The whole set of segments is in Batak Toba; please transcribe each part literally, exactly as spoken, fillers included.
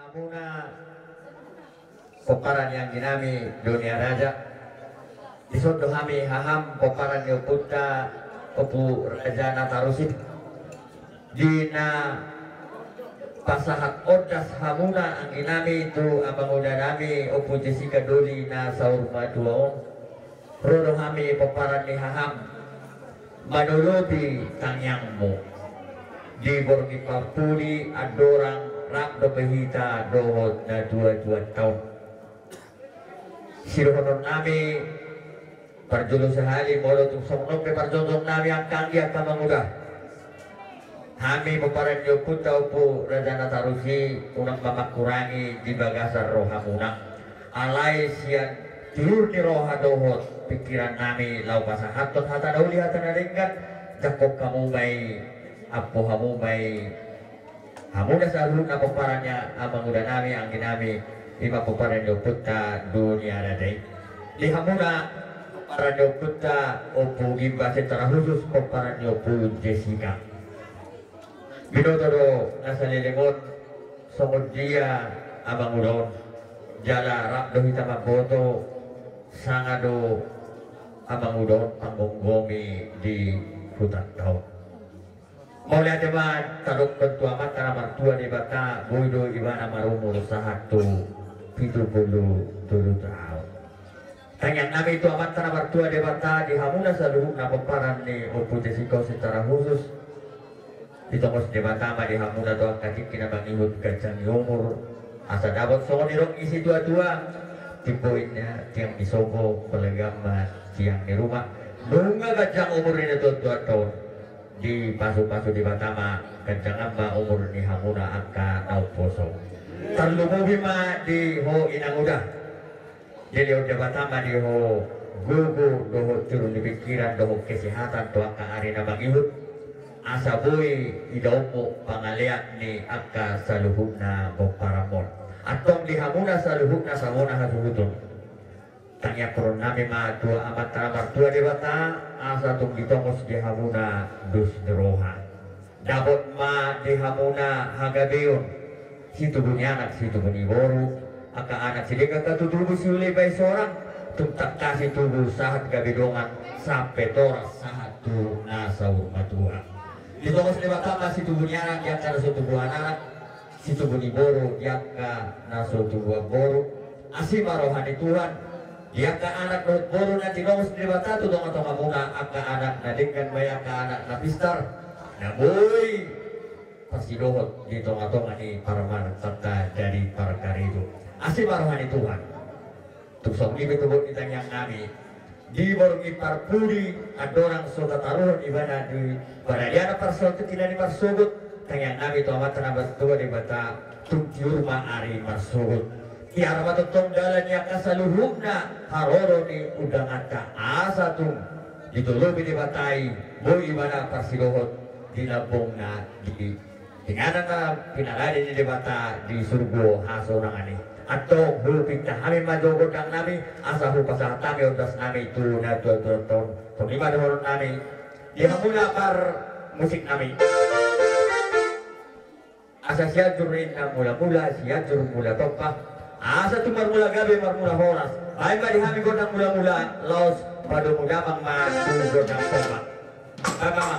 Hamuna pomparan ni anggi nami Doni Araja. Dison do hami haham pomparan ni ompunta Ompu Raja Natarusi. Di na pasahat ondas hamuna anggi nami tu amanguda nami Ompu Jessica Doli na saur matua on. Ro do hami pomparan ni haham manolopi tangiangmu di borngin parpudi andorang rap dope hita dohot na tua-tua taon. Sidohonon nami parjolo sahali molo tung songon on pe parjongjong nami angka anggi angka amanguda. Hami pomparan ni ompunta Ompu Raja Natarusi unang ma mangkurangi di bagasan rohamuna. Alai sian tiur ni roha dohot pingkiran nami laho pasahathon hata na uli hata na denggan, jangkon hamu ma i, ampo hamu ma i, hamuna saluhutna pomparan ni amanguda nami anggi nami, i ma pomparan ni ompunta Doni Araja i. Di hamuna pomparan ni ompunta Ompu Gimba secara khusus pomparan ni Ompu Jessica. Binoto do na saleleng on songon dia amanguda on. Jala rap do hita mamboto sanga do amanguda on panggomgomi di hutanta on. Mauliate ma tadokkon tu Amanta na martua Debata, boi do ibana marumur sahat tu pitu pulu tolu taon. Tangiang nami tu Amanta na martua Debata di hamuna saluhutna pomparan ni Ompu Jessica secara khusus. Ditongos Debata ma di hamuna tu angka tingki na mangihut ganjang ni umur, asa dapot songon nidok ni situa-tua, timbo inna tiang ni sopo, balga ma tiang ni ruma. Nunga ganjang umur ni na tua-tua taon. Dipasu-pasu Debata ma ganjang ma umur ni hamuna angka na umposo. Tarlumobi ma di ho inanguda. Dilehon Debata ma di ho gogo dohot tiur ni pingkiran dohot kesehatan tu angka ari na mangihut. Asa boi idaonmu pangalean ni angka saluhutna pomparanmon. Antong di hamuna saluhutna sabona hasuhuton. Tangiangkon nami ma tu Amanta na martua Debata, asa tung ditongos di hamuna dos ni roha. Dapot ma di hamuna hagabeon, situbu ni anak, situbu ni boru, angka anak sidenggan, angka tutubu siulei bahen sorang, tung tangkas situbu sahat gabe dongan, sampe toras sahat tu na saur matua. Ditongos Debata ma situbu ni anak di angka na so tubuan anak, situbu ni boru di angka na so tubuan boru. Asi ma roha ni Tuhan. Di angka anak dohot boru na tinongos ni Debata tu tonga-tongamuna, angka anak na denggan bahen angka anak na pistar, na boi parsidohot di tonga-tonga ni parumaentanta jadi parkarejo. Asi ma roha ni Tuhan. Tung songon i pe tubod ni tangiang nami. Di borngin parpudi andorang so tataruhon ibana di paradiana parsaotik inna ni marsogot, tangiang nami tu Amanta na martua Debata, tung tiur ma ari marsogot. Tiar ma tongtong dalan ni angka saluhutna haroro ni undanganta, asa tung ditolopi Debata i, boi ibana parsidohot di lambungna di inganan na pinarade ni Debata di surgo hasonangan i. Antong hupinta hami ma jo gondang nami, asa hupasahat hami ondas nami tu na tua-tua taon. Songon i ma dohonon nami di hamuna parmusik nami. Asa Sianjur ninna mula-mula, Sianjur mula tompa. Asa tung marmula gabe, marmula horas. Bahen ma di hami gondang mula-mula, laos padomu damang ma tu gondang tompa. Bahen ma.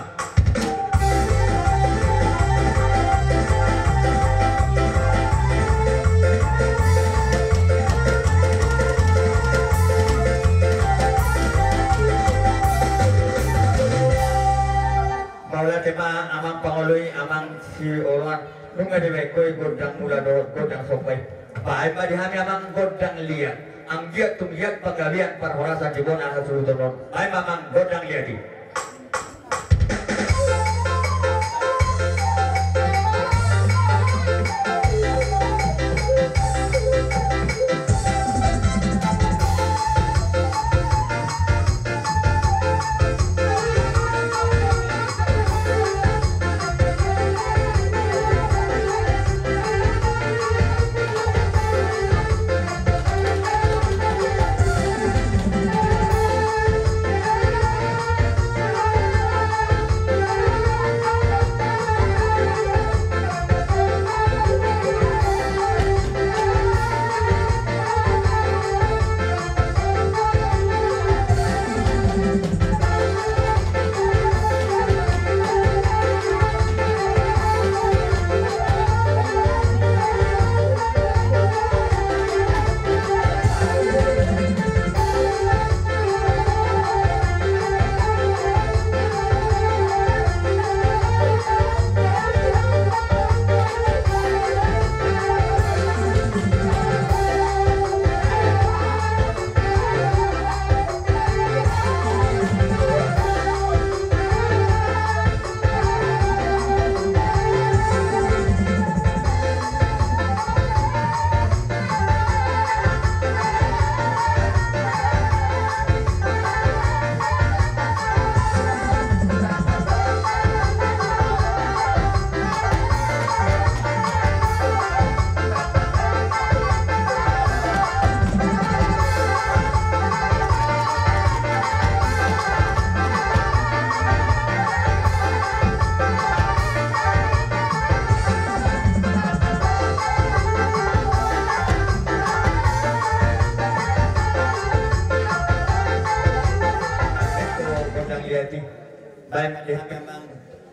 Mauliate ma amang pangoloi, amang sioloan. Nunga dibahen ho i gondang mula dohot gondang somba i. Bahen ma di hami amang gondang liat. Anggiat tung liat panggabean parhorasan di bona hasuhuton on. Bahen ma amang gondang liat i.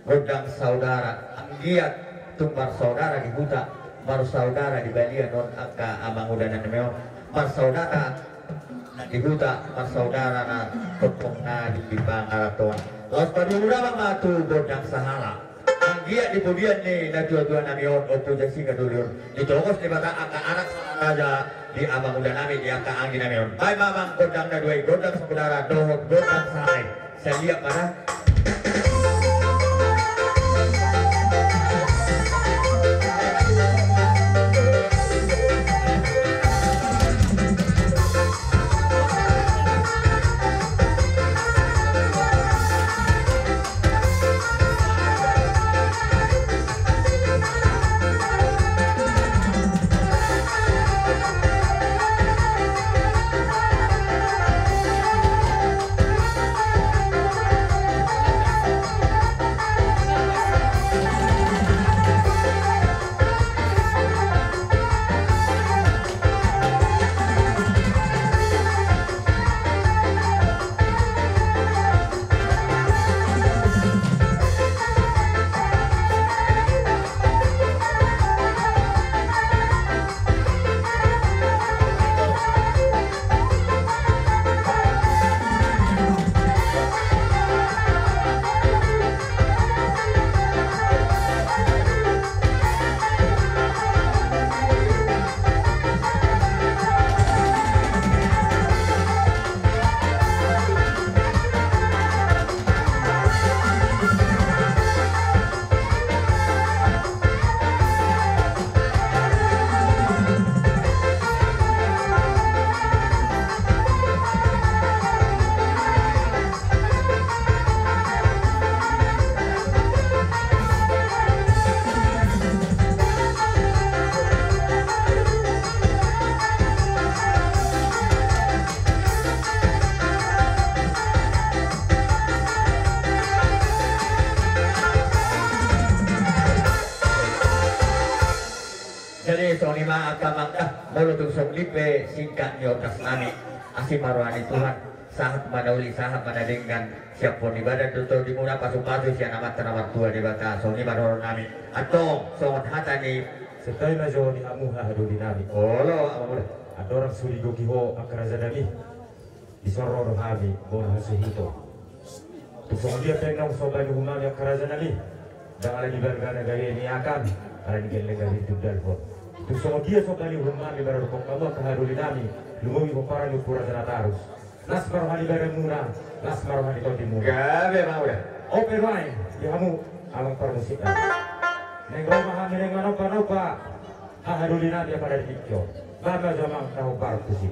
Gondang saudara, anggiat tung marsaudara di huta, marsaudara di balian on angka amanguda nami on, marsaudara na di huta, marsaudara na tongtong na di pangarantoan. Laos paduahon damang ma tu gondang sahala. Anggiat di pudian ni natuatua nami on, Ompu Jasinga doli on, ditogos Debata angka anak raja di amanguda nami, di angka anggi nami on. Baen ma amang gondang na dua i, gondang saudara dohot gondang sahala i. Saliat ma da. Jadi songon i ma angka amang da, molo tung songon i pe singkat ni otas nami, asi ma roha ni Tuhan, sahat ma na uli, sahat ma na denggan, siaphon ni badan dohot tondi muna, pasupasu sian Amanta na martua Debata, songon i ma dohonon nami. Antong songon hata ni. Santabi ma jo di hamu haha doli nami. Olo, amang muna. Andorang so digohi ho angka raja nami, dison ro do hami molo hasuhuton. Tung songon dia pe naung so bani uhum nami angka raja nami, ndang ala ni balga na gabe niakan, ala ni gelleng gabe ditundalhon. Tung songon dia so bani uhum nami maradophon hamu angka haha doli nami, lumobi pomparan ni Ompu Raja Natarus. Las ma roha ni badan muna, las ma roha ni tondi muna. Gabe ma udah. On pe nuaeng di hamu amang parmusik nami. Naeng ro ma hami naeng manomba-nomba haha doli nami apala di tingki on. Baen ma jo amang na hombar tusi.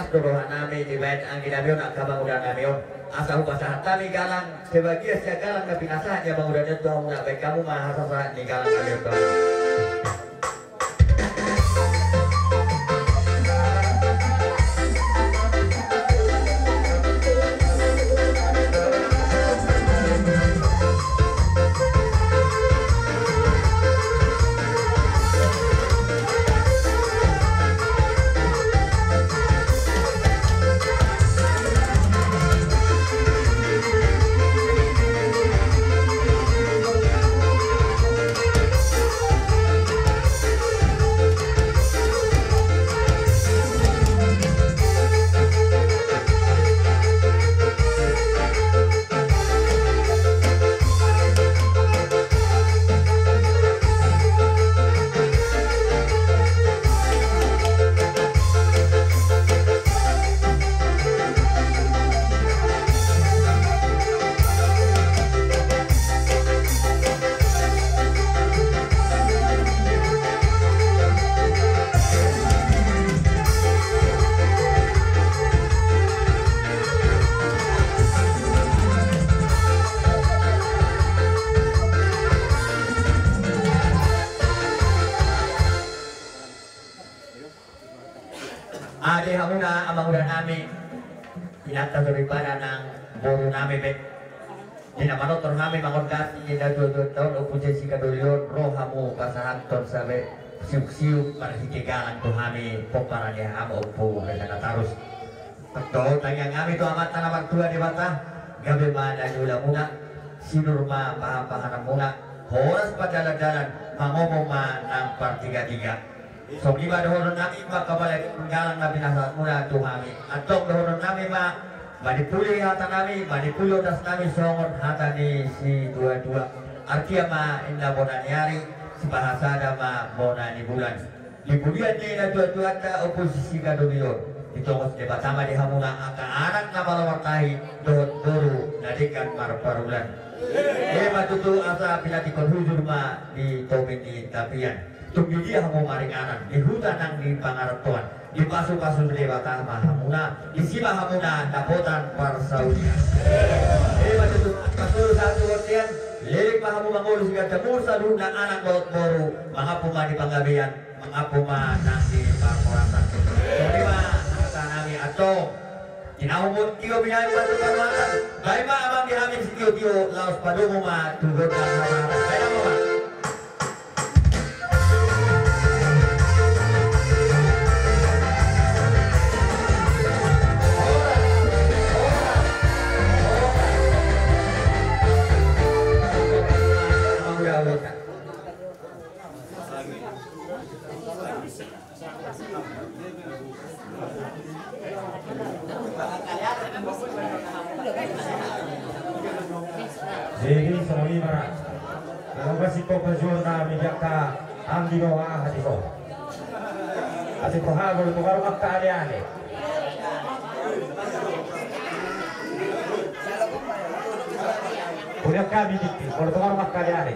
Dohot rohanami dibaen anggi nami on angka pangudanami on, asa hupasahat hami galang sebagian sian galang na pinasahat ni amang uda on tu hamuna. Baen hamu ma hasasahat ni galang nami on tu hamuna. Ate hamuna amang udanami, inanta soripada nang borunami pe. Di na manortor hami mangondasi na tuatua on, Ompu Jessica Dolion, ro hamu pasahathon sabe siuksiuk marhite galang tu hami pomparan ni hamu Ompu Raja Natarus. Tongtong tangiang hami tu Amanta na martua Debata, gabe ma na niulamuna, sinur ma pahanpahananmuna, horas pandalandalan, mangomo ma nang partigatiga. Songon i ma dohononnami, mangkabalai galang na pinasahatmuna tu hami. Antong dohononnami ma, manipuli hatanami, manipuli otasnami songon hata ni situatua. Artia ma inna bona ni ari, sipahasada ma bona ni bulan. Di pudian ni na tuatuanta Ompu Jessica Dolion, ditongos Debata ma di hamuna angka anak na malo martahi dohot boru na denggan marparulan. Ima tutu asa pinantikhon hujur ma di topi ni tapian. Tung di dia hamu maringanan, di huta nang di pangarantoan, dipasupasu Debata ma hamuna, disi ma hamuna dapotan parsaulian. Ima tutu, pasulu satu ortian, leleng ma hamu mangolu siganta mulu saluhutna anak dohot boru, mangampu ma di panggabean, mangampu ma nang di parhorasan. Songon i ma hatanami antong. Tinahu ma tio binahen batu parumasan, baen ma amang di hami sitiotio, laos padomu ma tu gondang hamaratan. Baen hamu ma. Jadi songon i ma ra. Lalu masih kau berjuang na meja ka anggi doa hati kau. Hati kau ha bolu kau baru angka ale-ale. Udah kami dikti, bolu kau baru angka ale-ale.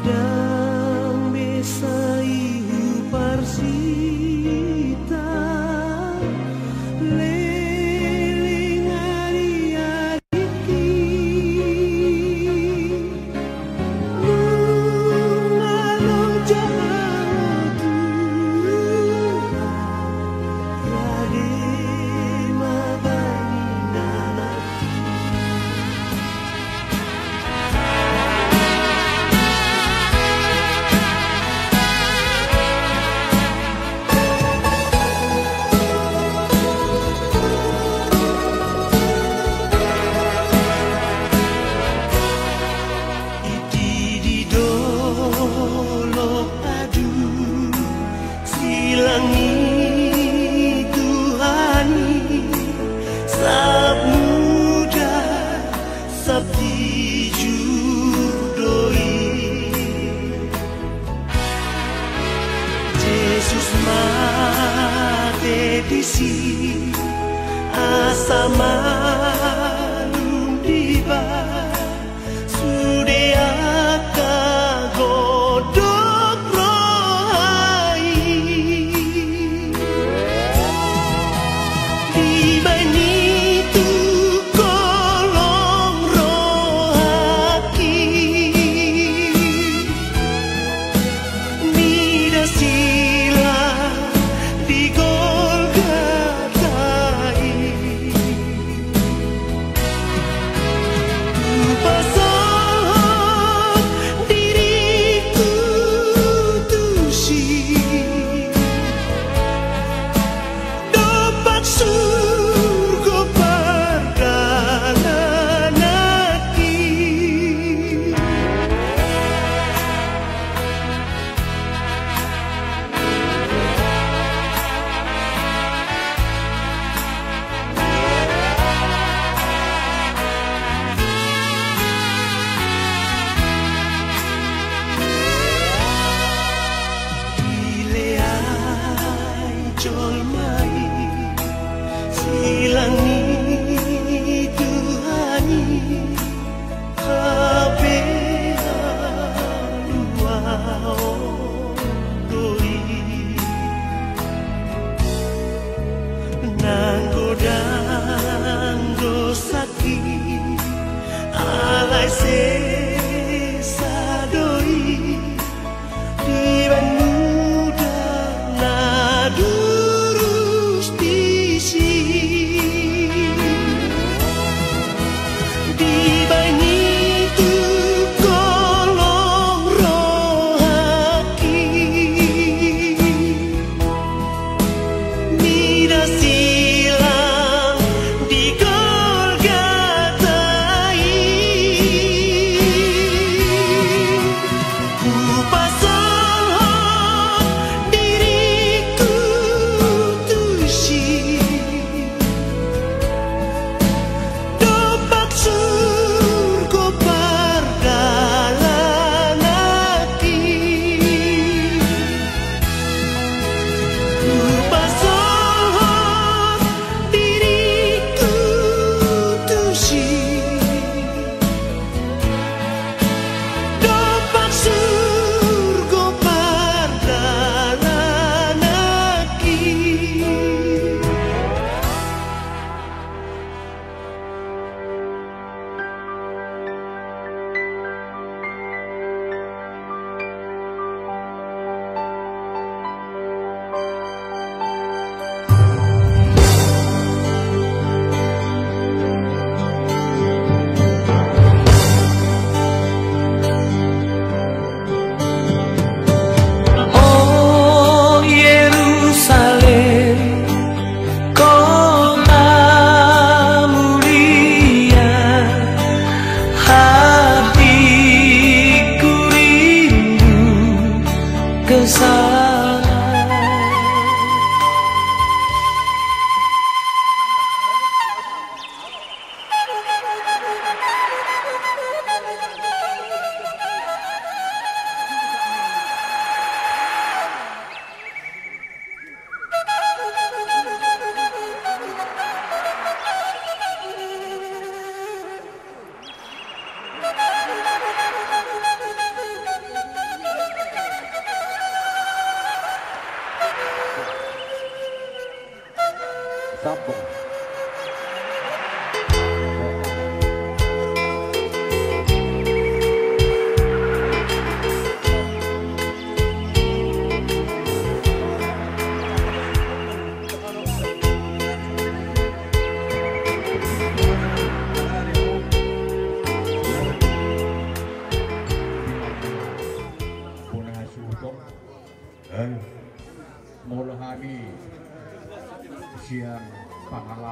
Dang be sai huparsinta, leleng ari-ariki. Nunga adong jabu Tuhan, rade ma bani na mardingki. Di, di dolok adu silang ni Tuhan i, sap muda sap tijur do i. Jesus mate disi asa malum dibahen sude angka godang roha i. Dibahen i tung holong rohangki, mida silang di Golgota i.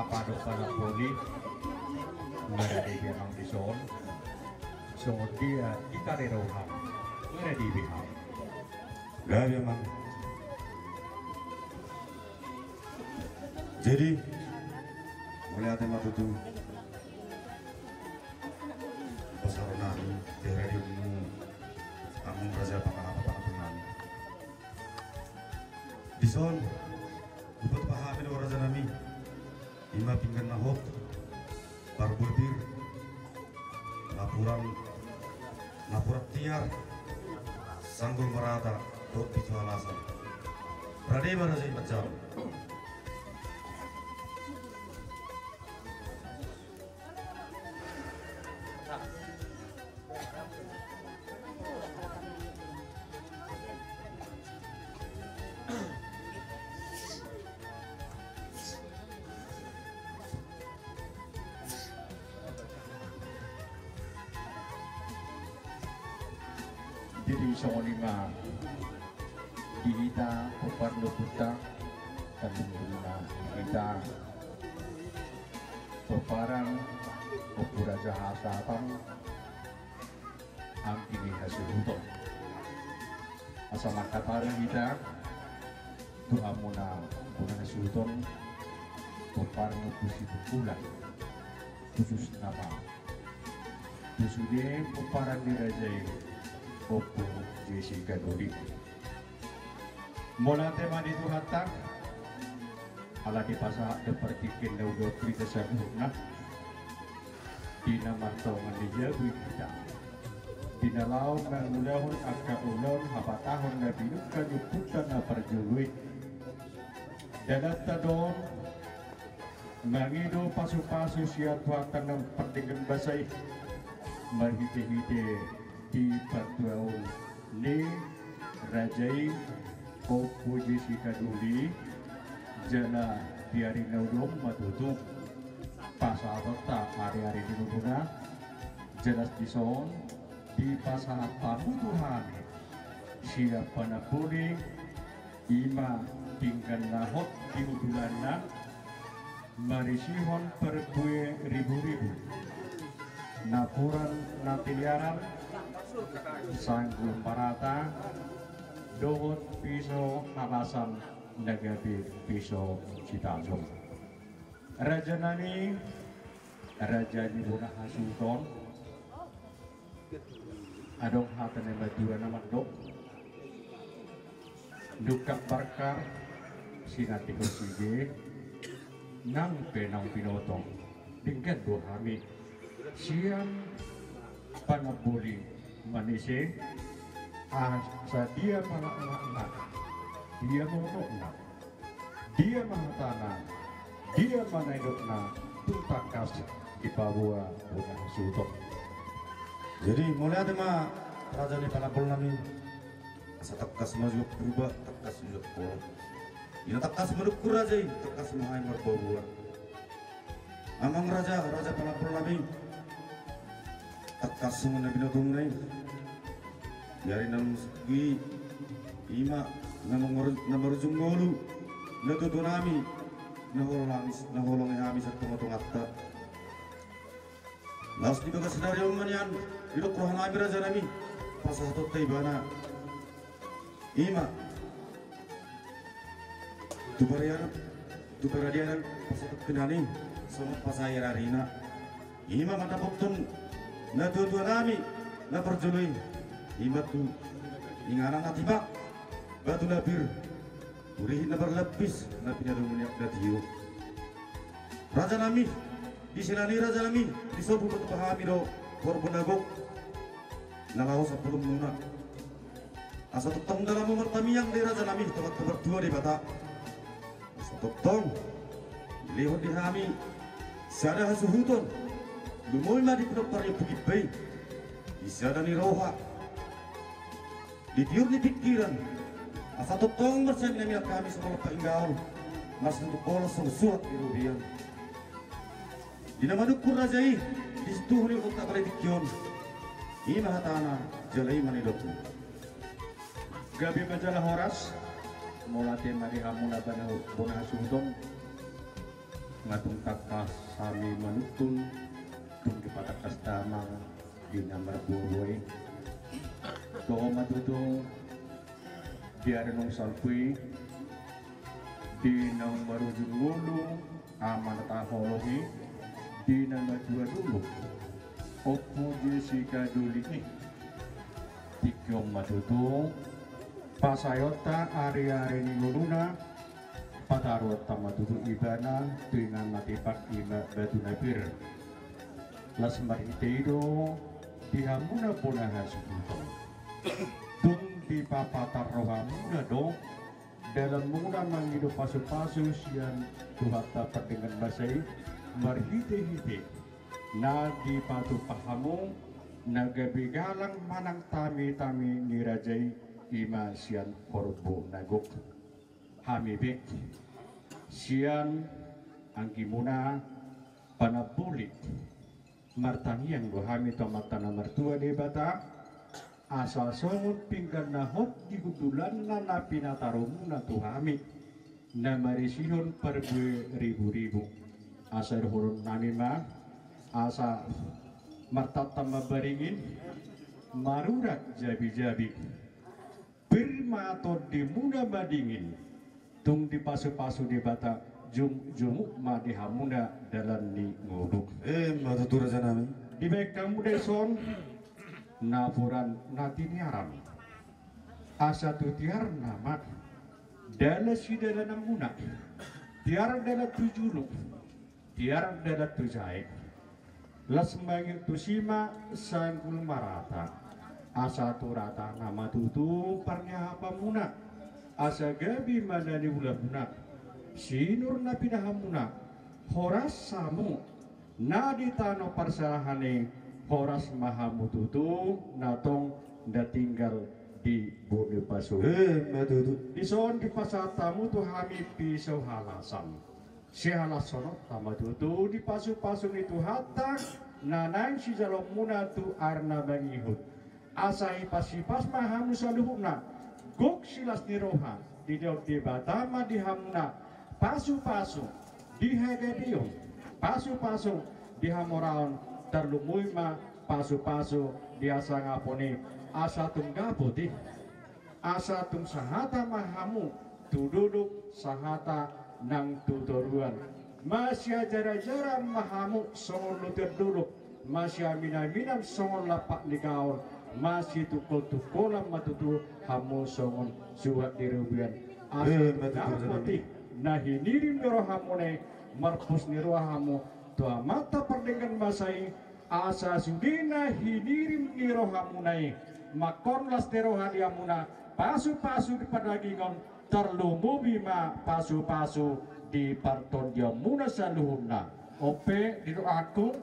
Padok panamboli. Maradi be amang dison. Songon dia hita di roham. Maradi be amang. Gabe amang. Jadi, mauliate ma tutu. Pasahaton nami di radio mu, amang raja, pangalaho panamboli nami. Dison, hupasahat hami do raja nami. Ima pinggan na hot, parbue pir, napuran, napuran tiar, sanggul marata, dohot pitu halasan. Rade ma raja i manjalo. Jadi songon i ma di hita pomparan ni ompunta, kan di hita pomparan Ompu Raja Hasatang, anggi ni hasuhuton. Asa marhata ma hita tu hamuna bona hasuhuton, pomparan ni Ompu Sibuntulan, khususna ma tu sude pomparan ni raja i, Ompu Jessica Doli. Mauliate ma di Tuhanta, ala dipasahat do partingkian na uli, hita saluhutna. Di na martonga ni jabu i hita, di na laho mangulahon angka ulaon habatahon na pinungka ni ompunta na parjolo i. Dalanta do on mangido pasupasu sian Tuhanta na pardenggan basa i, marhitehite di partuaon ni raja i, Ompu Jessica Doli, jala di ari na uli on ma tutu pasahatonta ariari di ngoluna. Jelas dison dipasahat hamu tu hami sian panamboli, ima pinggan na hot di hundulanna, marisihon parbue ribu-ribu, napuran na tiniaran, sanggul marata, dohot piso halasan na gabe piso sitajom. Raja nami, raja ni bona hasuhuton, adong hata ni natua-tua na mandok: Dungkap barkar sinandi hosige, nang pe naung binoto. Denggan do hami sian panamboli manise, asa dia ma lakna, dia ma unokna, dia ma hatana, dia ma na nidokna, tung tangkas dipaboa bona hasuhuton. Jadi mauliate ma raja ni panamboli nami. Asa tangkas ma jua Purba, tangkas ma jua Polo. Ina tangkas manungkun raja i, tangkas ma hami marboaboa. Amang raja, raja panamboli nami, tangkas songon na binotomuna i. Di ari na uli i, ima na mangor-, na marujung ngolu natua-tua nami, na holong hami, na holongi hami sian tonga-tonganta. Laos di bagas sadari on ma nian didok roha nami raja nami, pasahatonta ibana. Ima tu parianan, tu paradianan, pasahaton pinani, songon pasahat arina. Ima mandapothon natua-tua nami na parjolo i. Ima tu inganan na timbak, batu na pir, tu rihit na marlapis, na pinadongan ni aek na tio. Raja nami, di siala ni i raja nami, dison hupasahat hami do horbo na gok na laho sampulumuna. Asa tongtong dalan martamiang di raja nami, tongon tu partua Debata. Asa tongtong dilehon di hami sada hasuhuton, lumobi ma di pinompar ni Ompu Gimpa i, di sada ni roha, di tiur ni pingkiran. Asa tongtong marsiaminaminan hami songon lompa inggaol, marsinutup bolon songon suhat di robean. Di na manungkun raja i, di situhu ni uta balai tingki on. Ima hatana, jala ima nidokna. Gabe ma jala horas. Mauliate ma di hamuna bona, bona hasuhuton. Nga tung tangkas hami manungkun, tung dipatangkas damang di na marboa-boa i. Toho ma tutu di ari naung salpu i, di naung marujung ngolu, Ama na taholong i, di na matua dolok, Ompu Jessica Doli i. Tingki on ma tutu pasahatonta ari-ari ni ngoluna, pataruhonta ma tutu ibana tu inganan na tipak, i ma batu na pir. Las marhite i do di hamuna bona hasuhuton, tung dipapatar rohamuna do dalanmuna mangido pasu-pasu sian Tuhanta pardenggan basa i, marhite-hite na dipatupa hamu na gabe galang manang tame-tame ni raja i, i ma sian horbo na gok. Hami pe sian anggimuna Panamboli, martangiang do hami tu Amanta na martua Debata, asa songon pinggan na hot di hundulanna na pinatarumuna tu hami, na marisihon parbue ribu-ribu. Asa dohonon nami ma, asa martantan mambaringin, marurat jabi-jabi. Pir ma tondimuna madingin, tung dipasu-pasu Debata, jum-, jumuk ma di hamuna dalan ni ngolu. Emma tutu, raja nami. Dibaen hamu dison napuran na tiniaran, asa tu tiarna ma dalan sidalananmuna, tiar dalan tu julu, tiar dalan tu jae. Las mangihuthon tusi ma sanggul marata, asa tu ratana ma tutu parniahapanmuna, asa gabe ma na niulamuna. Sinur na pinahanmuna, horas hamu na di tano parserahan i, horas ma hamu tutu na tong na tinggal di Bone Pasu. Emma tutu. Dison dipasahat hamu tu hami pisau halasan. Sihalashononta ma tutu di pasu-pasu ni Tuhanta na naeng sijaloonmuna tu ari na mangihut. Asa hipas-hipas ma hamu saluhutna, gok silas ni roha, dilehon Debata ma di hamuna pasu-pasu di hagabeon, pasu-pasu di hamoraon, tarlumobi ma pasu-pasu di hasangapon i, asa tung dapot i. Asa tung sahata ma hamu tu dolok, sahata nang tu toruan. Masiajara-jara ma hamu songon lotian dolok, masiamin-aminan songon lampak ni gaol, masitungkol-tungkolan ma tutu hamu songon suhat di robean. Asa tung dapot i na hinirim ni rohamuna i, marpos ni roha hamu tu Amanta pardenggan basa i, asa sude na hinirim ni rohamuna i, mangkorhon las ni roha di hamuna, pasu-pasu di pardagingon, tarlumobi ma pasu-pasu di partondionmuna saluhutna. On pe di dohononku,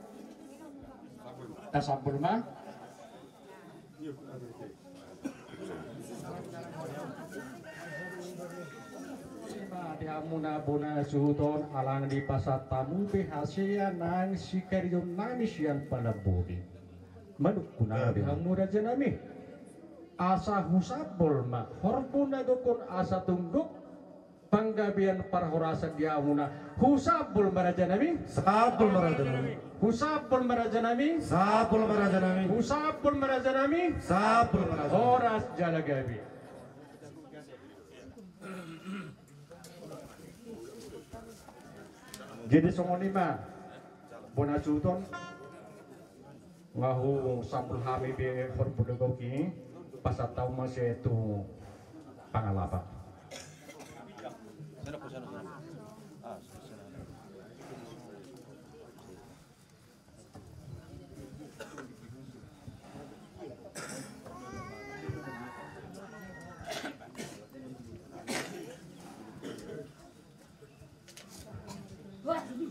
tasambul ma. Ima di hamuna bona suhuton, ala naeng dipasahat hamu be hasea nang sikarejo nami sian Panamboli. Manungkun au di hamu raja nami, asa husambol ma horbo na gok on, asa tung gok panggabean parhorasan di hamuna. Husambol ma raja nami. Sambol ma raja nami. Husambol ma raja nami. Sambol ma raja nami. Husambol ma raja nami. Sambol ma raja nami. Horas jala gabe. Jadi songon i ma bona suhuton. Nga husambol hami be horbo na gok i, pasahat hamu muse tu pangalapa.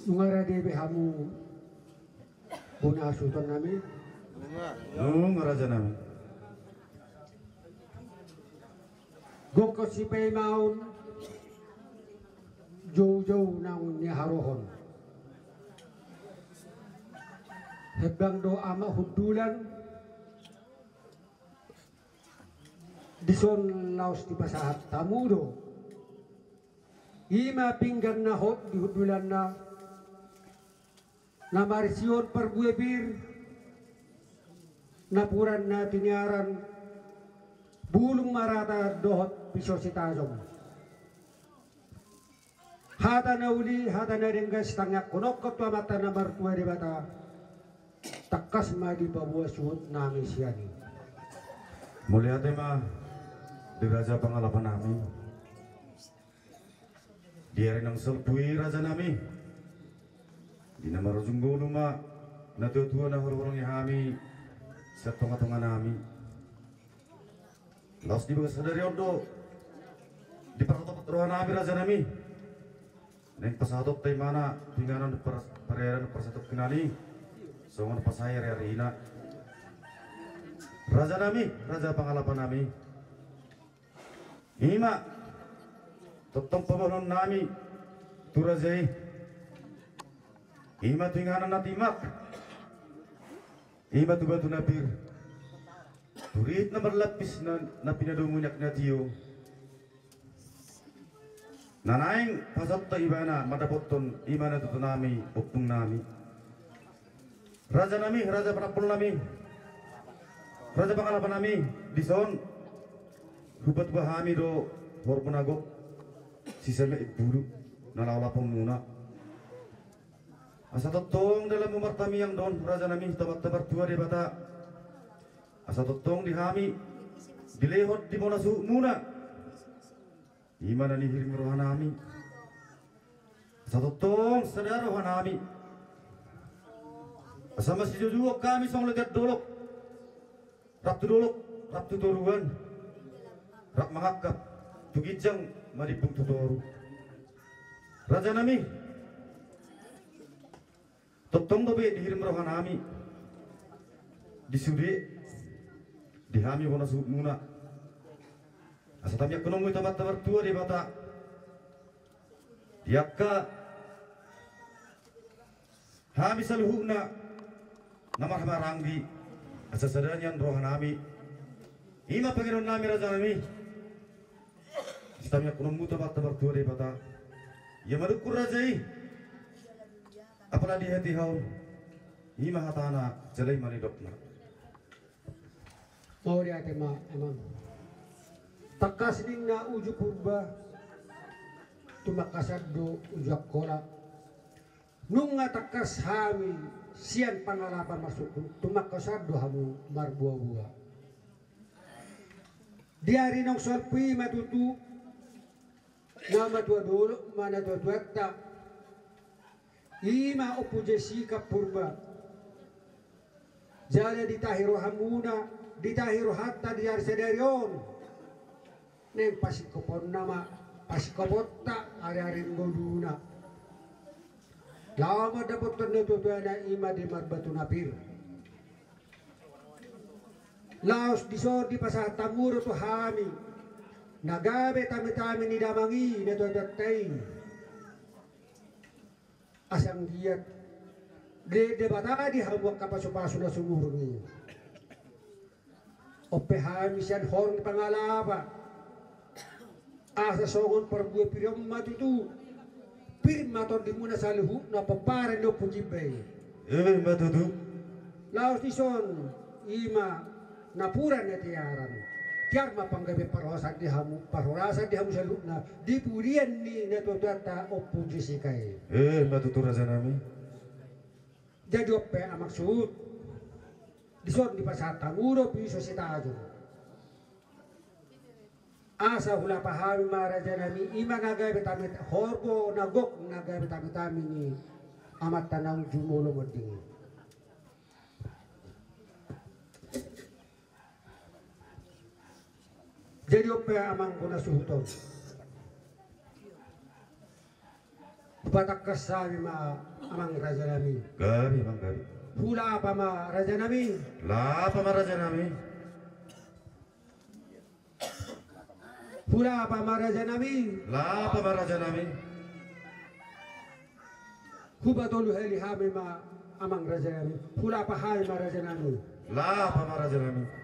Nunga rade be hamu bona suhuton nami? Nunga raja nami. Gokhon sipaimaon, joujou naung niharohon. Hembang do ama hundulan, dison laos dipasahat hamu do. Ima pinggan na hot di hundulanna, Na marsihol parbue pir, napuran na tiniaran, bulung marata dohot piso sitajom. Hata na uli, hata na denggan, sitangiangkononku tu Amanta na martua Debata, tangkas ma dipaboa suhut nami sian i. Mauliate ma di raja pangalapan nami. Di ari naung salpu i, raja nami, di na marujung ngolu ma natuatua na hurhurang i hami sian tongatonga nami. Laos di bagasan sadari on do diparsatopot roha nami, raja nami, naeng pasahatonta imana tu inganan par-, pariaran parsatongkinan i, songon pasahat i ariarina. Raja nami, raja pangalapan nami, ima tongtong paboahon nami tu raja i, ima tu inganan na timak, ima tu batu na pir, tu ririt na marlapis na, na pinadomu ni anak na tio. Na naeng pasahatonta ibana mandapothon ima na tutu nami, ompung nami. Raja nami, raja panambol nami, raja pangalapan nami, dison hupatupa hami do horbo na gok, sisame imbulu na laho lapon muna. Asa tongtong dalanmu martamiang do on, raja nami, tu Amanta Martua Debata. Asa tongtong di hami dilehon di bona suhut muna, ima na nihirim roha nami. Asa tongtong sada roha nami. Asa masijojohon hami songon latian dolok, rap tu dolok, rap tu toruan, rap mangangkat tu ginjang, manimbung tu toru. Raja nami, tongtong dope dihirim roha nami di sude, di hami bona suhut muna. Asa tamiangkononmu i tu Amanta Martua Debata, di angka hami saluhutna na marhahamaranggi, asa sada nian roha nami. Ima pangidoan nami, raja nami. Asa tamiangkononmu tu Amanta Martua Debata. Ia madungkun raja i, apala dihatiha on, ima hatana, jala ima nidokna. Mauliate ma, amang. Tangkas ninna uju Purba, tumangkasan do uju Angkola. Nunga tangkas hami sian pangalapan marsungkun, tumangkasan do hamu marboaboa. Di ari naung salpu i ma tutu, na matua dolok ma natuatuanta, ima Ompu Jessica Purba. Jala ditahi rohamuna, ditahi rohanta di ari sadari on, naeng pasingkoponna ma, pasingkoponta ariari ngoluna, laho mandapothon natuatuana, ima di Marbatu na Pir. Laos dison dipasahat hamu do tu hami na gabe tamitami ni damang i, natuatuanta i. Asa anggiat dilean Debata di hamu angka pasupasu na sumurung i. On pe hami sian horong ni pangalapa, asa songon parbue pir on ma tutu, pir ma tondimuna saluhutna pomparan ni Ompu Jimba i. Ima tutu. Laos dison, ima napuran na tiaran. Tiar ma panggabean parhorasan di hamu, parhorasan di hamu saluhutna di pudian ni natuatuanta Ompu Jessica i. Ima tutu, raja nami. Jadi on pe, amang suhut, dison dipasahat hamu do piso sitajom. Asa hulapa hami ma, raja nami, ima na gabe tamit, horbo na gok na gabe tamitami ni amanta naung jumolo monding i. Jadi on pe, amang bona suhut on. Hupatangkas hami ma, amang raja nami. Gabe, amang, gabe. Hulapa ma, raja nami. Lapa ma, raja nami. Hulapa ma, raja nami. Lapa ma, raja nami. Hupatolu hali hami ma, amang raja nami. Hulapa hami ma, raja nami. Lapa ma, raja nami.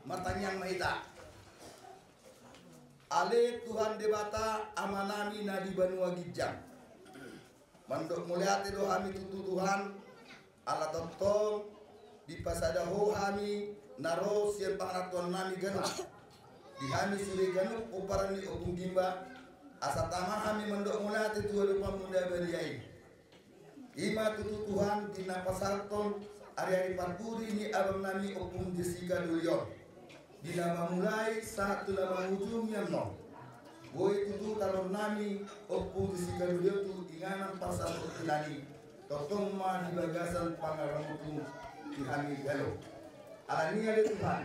Martangiang ma hita. Ale Tuhan Debata, Amanami na di banua ginjang. Mandok mauliate do hami tu Ho Tuhan, ala tongtong dipasada Ho hami na ro sian pangarantoannami ganup. Di hami sude ganup pomparan ni Ompung Gimba, asa tama hami mandok mauliate tu adopanMu na badia i. I ma tutu Tuhan, di na pasahathon Ari-ari parpudi ni abang nami Ompung Jessica Dolion, di na mamulai sahat tu na mangujungi annon. Boi tutu taruhon nami Ompung Jessica Dolion tu inganan parsahat tu tinani, tongtong ma di bagasan pangaramotmu di hami jalo. Alani i ale Tuhan,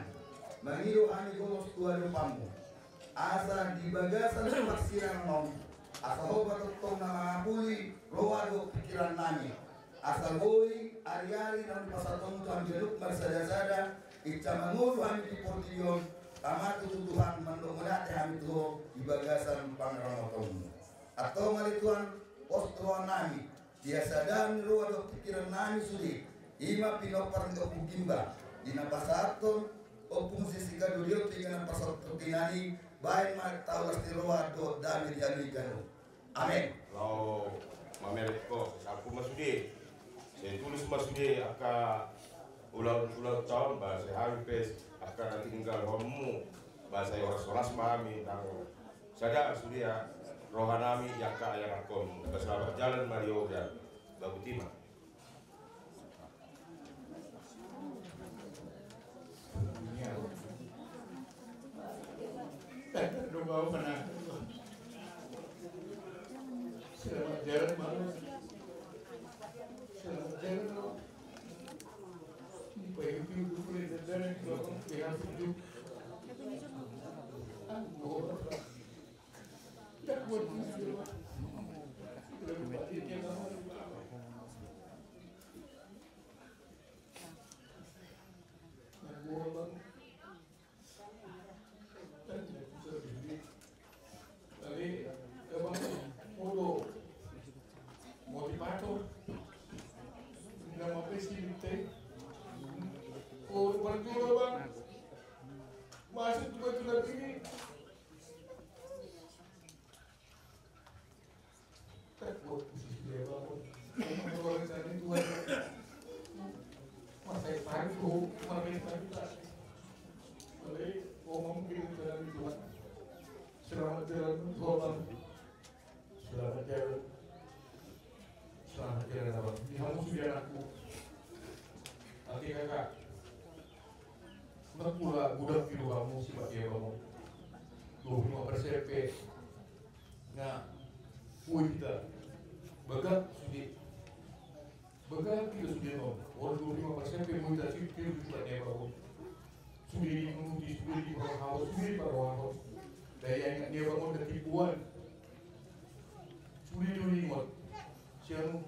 mangido hami gomos tu adopanmu. Asa di bagasan parsirangan on, asa ho ma tongtong na mangapuli roha dohot pikiran nami. Asa boi ari-ari na dipasahatmu tu hami ganup marsada-sada, inca mangolu hami di portibi on, tama tutu Tuhan mandok mauliate hami tu ho di bagasan pangaramotonmu. Antong ale Tuhan, pos roha nami, di hasadaon ni roha dohot pikiran nami sude, i ma pinompar ni Ompung Gimba, di na pasahathon Ompung Jessica Dolion tu inganan parsahat tu tinani, baen ma taulas ni roha dohot dame di hami ganup. Amen. Laho mamereng ho, sai sampul ma sude. Sai tulis ma sude angka ulaon-ulaonta on, ba sai hami pe angka na tininggalhonmu, ba sai horas-horas ma hami, nang sada sude roha nami di angka ianakhonmu. Ba selamat jalan ma di ho, ba botima. Selamat jalan, Bang. Selamat jalan, Bang. Ini Pak Yogi udah mulai jalan, Bang. Dia langsung juga. Aduh. Motivator. Nama pesi binte. Oh, berjuang, Bang. Masuk juga tu nanti. Selamat jalan, Bang. Selamat jalan. Selamat jalan, Abang. Di hamu sude anakku. Ate kakak. Nang mula budak di rohamu sipake abang on. Dua puluh lima persen pe. Nga boi hita. Bagak sude. Bagak hita sude on. Orang dua puluh lima persen pe boi hita sipake abang on. Sude di munuti, sude di parhawa, sude di parhawa. Daya ingat ni abang on dang tipuan. Sude di ingot. Sianu,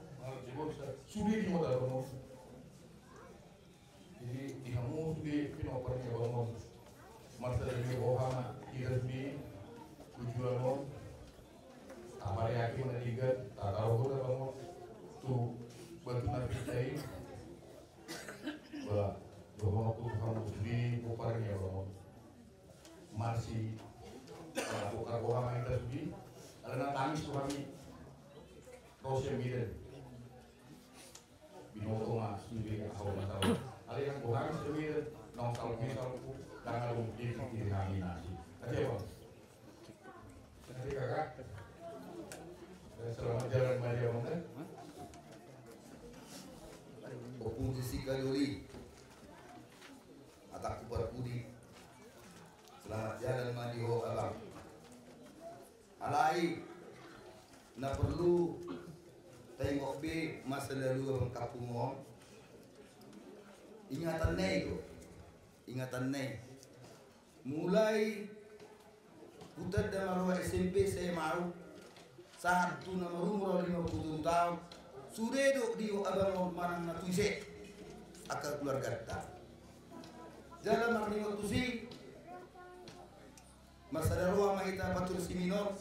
sude di ingot abang on. Jadi di hamu sude pinompar ni abang on. Marsada ni roha ma hita sude tujuan on. Apalagi mana tiga tatarohon abang on tu batu na pinta i. Ba dohononku tu hamu sude pinompar ni abang on. Marsi pala bokar roha ma hita sude. Alana tangis rohami. Rosian Milen. Binoto ma sude ahu masalah. Ale yang bohang sude naung salpu salpu dang adong di pikiran hami nasi. Ate abang. Ate kakak. Selamat jalan ma di abang kan. Ompung Jessica Doli. Atakku parpudi. Selamat jalan ma di ho abang. Alai na porlu taingot be masa lalu abang kampung on. Ingatan na i do. Ingatan na i. Mulai hutanda marroha S M P S M A au sahat tu na marumur au lima pulu tolu taon. Sude do di ho abang on manang na tu ise angka keluarganta. Jala marningot tusi. Marsada roha ma hita patur si Minor.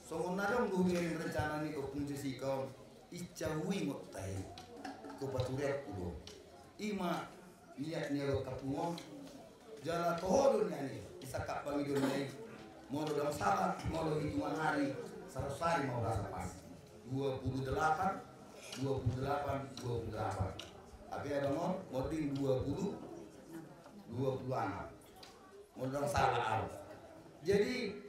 Songon na adong do hubereng rencana ni Ompung Jessica on. Inca huingot tahe. Ko paturianku do. I ma niat ni abang kampung on. Jala toho do nian i. Disangkap pangidoan na i. Molo dang sala, molo hitungan ari. Saratus ari ma urasa pas. Dua puluh delapan, dua puluh delapan, dua puluh delapan. Tapi abang on, mording dua puluh, dua puluh anak. Molo dang sala au. Jadi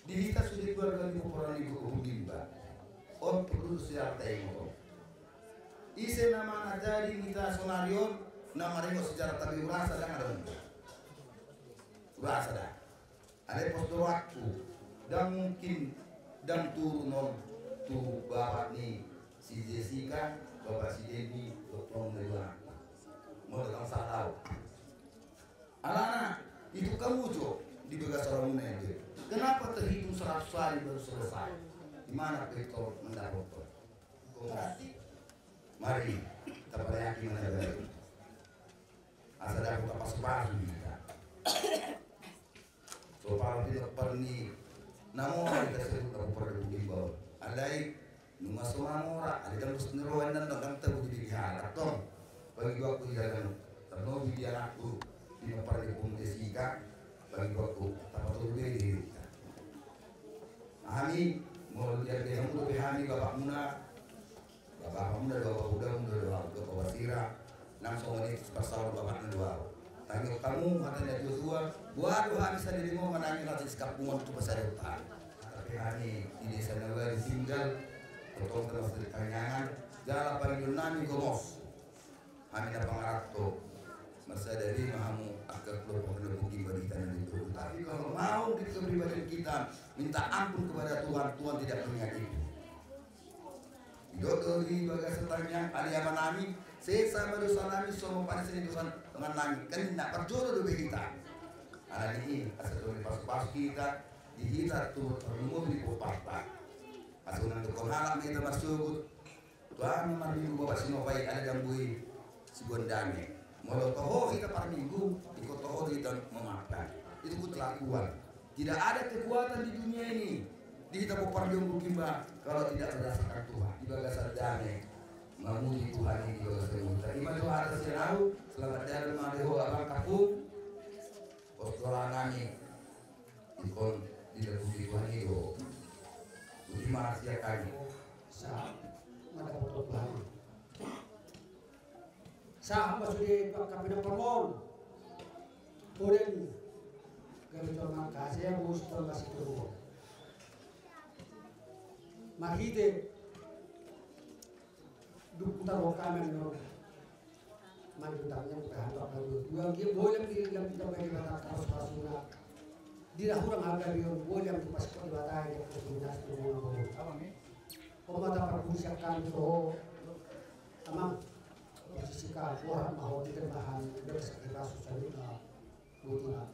di hita sude keluarga ni pomparan ni Ompung Gimba on porlu do sian taingot on. Ise nama na jadi hita sonari on, na maringot sejarah, tapi urasa ndang adong. Urasa ndang. Alai pos do rohangku, ndang mungkin ndang turun on tu bapak ni si Jessica, bapak si Denny, dohot na dua anakku. Molo ndang salah au. Alana, itu kamu jo di bagasan rohamuna ende. Kenapa terhitung seratus hari baru selesai? Di mana Peter mendapat? Mari, kita perayaki mana baru. Asa dapot tapasu-pasu hita. So pala pinompar ni na mora hita sebut na pompar ni Bukimba on. Alai nunga so na mora, alai ndang dos ni roha, ndang, ndang tabo di bibihara tong. Pangidoanku di dalan on, tarlobi di anakku, pinompar ni Om Jessica. Pangidoanku tapatolu be di hita. Hami molo diarga hamu dope hami bapakmuna. Bapakmuna do au, bapakmuna do au, bapakmuna do au. Nang songon i pasahat bapakna do au. Tangiang hamu hata ni natuatua, boha do hami sadari on manangihon hata ni sikampungan tu pasahaton. Tapi hami di desa na baru tinggal, tongtong termasuk di Kanyangan, jala pangidoan nami gomos. Hami na pangaranto, marsada be ma hamu angka keluarga na bungkil bagi tanah di Toba. Tapi kalau mau di kepribadian kita minta ampun kepada Tuhan, Tuhan tidak melihat itu. Didok do di bagasan tangiang, ale Amanami, sesa ma dosanami, songon paneseon ni dosa dongannami, kan na parjolo dope hita. Alani i, asa tong dipasu-pasu hita, di hita tu parlumobi di pomparta. Asa unang dokkon halak ma hita marsogot, tu aha na marminggu bapak si Nopai, ale ndang boi siboan dame. Molo toho hita parminggu, ingkon toho hita mamungka. Itu pun kelakuan. Tidak ada kekuatan di dunia ini di hita pompar ni Bukimba kalau tidak berdasarkan Tuhan. Di bagasan dame mamuji Tuhan i di bagasan hita. Ima jo hata sian au, selamat jalan ma di ho abang kampung. Pos do rohanami. Ingkon dilehon Tuhan i do. Boti ma sian hami. Sa, mada potong Tuhan. Sahat ma sude pangkapingan parmon. Poden gabe tong mangkase, bos tong masih turun. Marhite dung hutaruhon hami annon. Manang hutangnya bukan hantu akan dua dua dia boleh di dalam kita bagi mata kaos pasuna. Di dahurang harga dia boleh yang tu pas kau dibatai dia punya sepuluh. Apa nih? Pemata perpustakaan itu. Amang, posisi ka, boha ma ho di terbahan, dari sakit rasu, sakit na butuh.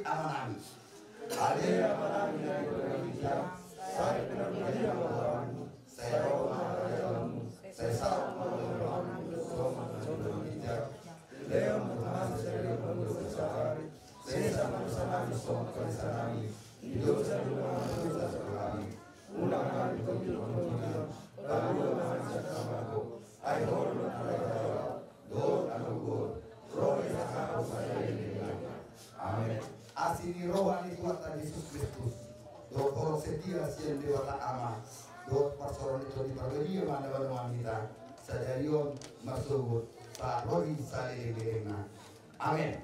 Amanami. Ale Amanami na di banua ginjang, sai pinarbadia ma goarmu, sai ro ma harajaonmu, sai saut ma lomo ni roham di banua ginjang. Lehon ma tu hami sadari on hangoluan sadari, sesa ma dosanami songon panesanami di dosa ni angka na mandosa tu hami. Unang hami togihon tu pangunjunan, palua ma hami sian pangago. Ai Ho do na harajaon, dohot hagogoon, ro di hahangoluan sadari on. Amen. Asi ni roha ni Tuhanta Jesus Kristus, dohot holong setia sian Debata Ama, dohot parsaoran ni Tondi Parbadia ma na mamboan hita sadari on marsogot sahat ro di saleleng-lelengna. Amen.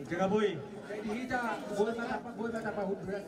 Jaga boi. Jadi hita boi mata, boi mata pahunduran.